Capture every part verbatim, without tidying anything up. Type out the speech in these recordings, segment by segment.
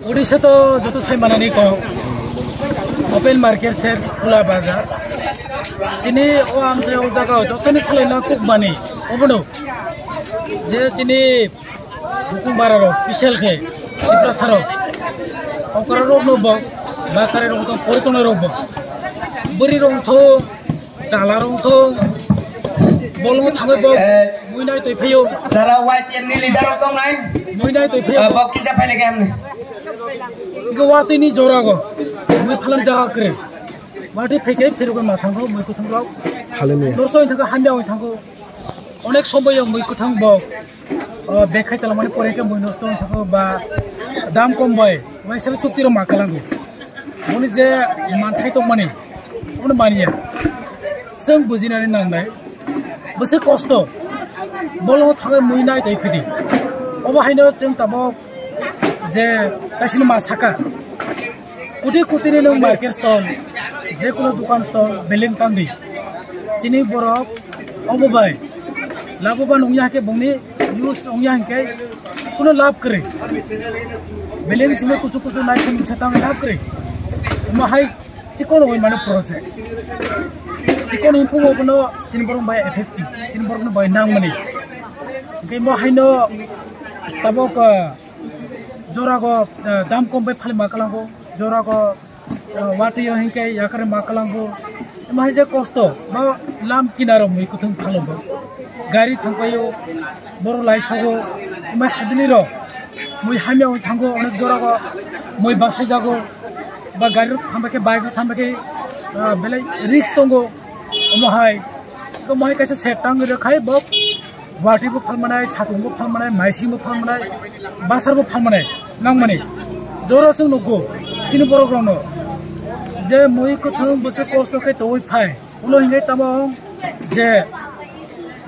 Odisha to joto sai manani kok, open market se khula bazar. Chini o amchai o jaga o jotoni salai na kuk mani. Obono je chini Bukumbara rok special khe Tiprasa rok. Okra rok no bo, bachari rok to pori tongnai rok bo. Bwrwi rok thung, chala rok thung. Bolong thangwi bo, eh, muinai toi phaio. Jara Y T F ni leader rok tongnai. Muinai toi phaio. Eh, bo kisa phaile khe hamni. Igo watwi ni jora go. Mui phalan jaga kre. Watwi phaikhe phirukoi ma thango, mui kuthung rok. Phalani. Dosto thangkha hamya oi thango. Onek somoi o mui kwthang bo, o, bag khai tala mani pore khe mui nosto wng thango ba dam kom bai, bai sale chukti rok ma kalango. Boni je manthai tong mani, bono manya. Chwng bujinani nangnai, bwswk kosto, bolongo thangwi mui nai tei phidi. Obo haino chwng tabok je kaisini ma saka. Koti koti ni nwng market stall, je kono dukan stall, building tangdi. Chini borok obo bai. Labo ba nungya hake bongni use ongya hingke kono lab kwrwi. Building simi kusu kusu nai simi se tang lab kwrwi. Omo hai chikon oi mano project. Chikon impung obono chini borok bai effective. Chini borok no bai nang mani. Hingke mo haino tabok, ah, Jorago, eh, dam kom bai phali ma kalango, jorago, eh, watwi o hinkhe yakre ma kalango. Emo hai je kosto, ba lam kinaro mui kuthung phalongo. Gari thangpaio, boro lai sogo, emo hadini ro, mui hamya oi thango, onek jorago, mui basai jago, ba gari rok thangbai khe, bike rok thangbai khe, eh, belai risk tongo, omo hai. Omo hai kaisa set tang rwkha hai bo. Watwi bo phalmanai, satung bo phalmanai, maising bo phalmanai, basar bo phalmanai, nangmani. Jora chwng nugo, chini borok rokno je mui kwthwng bwswk kosto khe tongwi phai, ulo hinwi tamo je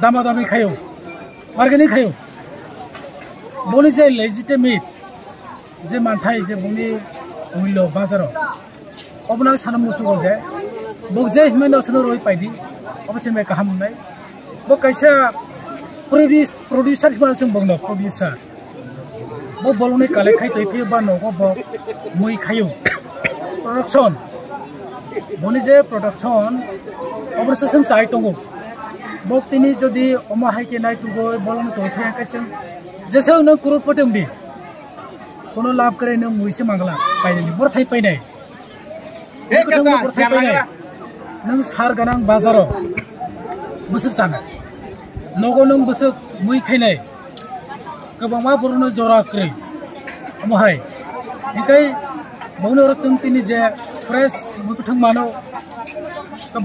dama dami khaio, bargaining khaio. Boni je legitimate je manthai je boni mullo bazaro. Obono ang sana muchungo je, bo je himai no sano roi paidi, obo se me kaham wngnai. Bo kaisa produce, producer himano chwng bongno producer. Bo bolongni collect khai toi phio ba nogo bo mui khaio. Production. Boni je production, obo se chwng chai tongo. Bo tini jodi omo hai khe nai tugo bolongni toi phai khe chwng jesa nang crorepati wngdi. Kono lab kwrwi nwng mui se mangla painani, borthai painai. Nwng kwthangno borthai painai. Nwng sar ganang bazaro bwswk chanai. Nogo nwng bwswk mui khainai. Kwbangma borokno jora kwrwi. Omo hai. Hinkhe bongni oro chwng tini je fresh mui kwthang mano.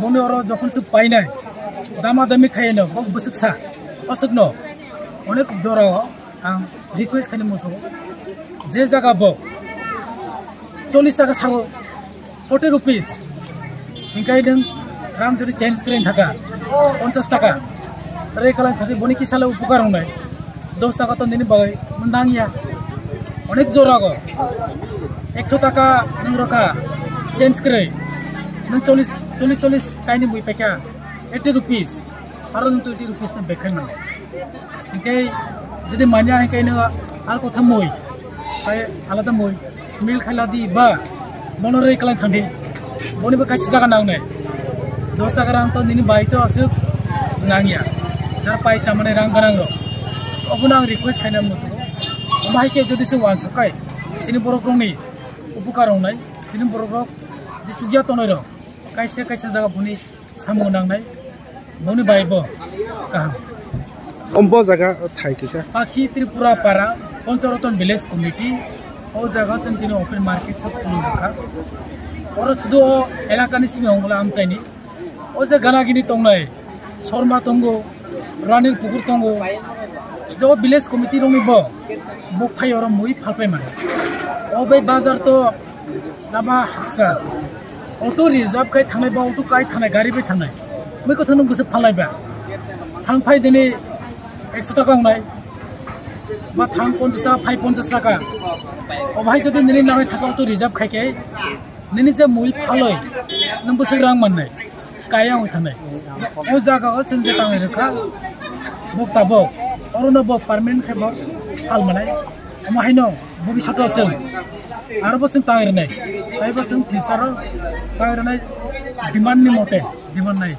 Bongni oro jokhon se painai. Dama dami khaino, bo bwswk sa. Aswkno. Onek jorao. Ang request khaini muchungo, je jaga bo chollish taka sago, forty rupees, hinkhai nwng rang jodi change kwrwi thaka, ponchash taka, rei kwlai thakni boni kisa le upukar wngnai, dos taka to nini bagwi mwnang ya, onek jora go, ekso taka nwng rokha change kwrwi, nwng chollish, chollish, chollish kaini bui paikha, eighty rupees, aro nwng twenty rupees ni bag khai mano. Hinkhe jodi manya hinkhe nwng ar kotha mui, tai alada mui, mil khaila di ba, bono rei kwlai thangdi, boni bo kaisa jaga nangnai. Dos taka rang to nini bai to aswk nangya, jar paisa mane rang ganang rok, obono ang request khaina muchungo. Omo hai khe jodi se wansuk kai, chini borok rokni upukar wngnai, chini borok rok je chukya tongnai rok, kaisa kaisa jaga boni samung nangnai, boni bai bo kaham. Om bo jaga thai kisa. Pakhi Tripura Para, Pancharaton Village Committee, o jaga chwng tini open market shop khulwi rwkha. Oro sudu o elakani simi ongla amchaini. O je gana gini tongnai, Sorma tongo, Ranir Pukur tongo. Jo village committee rokni bo, bo phai oro mui phalpai mano. O bai bazar to lama haksa. Auto reserve khai thangnai ba auto kai thangnai, gari bai thangnai. Mui kothon nung bwswk phalnai ba. Thang phai dini ekso taka wngnai. Ba thang ponchash taka, phai ponchash taka. O bhai jodi nini nangnai thaka auto reserve khai khe, nini je mui phaloi, nung bwswk rang mannai. Kaya wng thanai. O jaga o chwng je tangwi rwkha. Bok tabok. Orono bo permanent khe bo phalmanai. Omo haino bhobishoto chwng. Aro bo chwng tangwi rwnai. Tai bo chwng future o tangwi rwnai demand ni mote. Demand nai.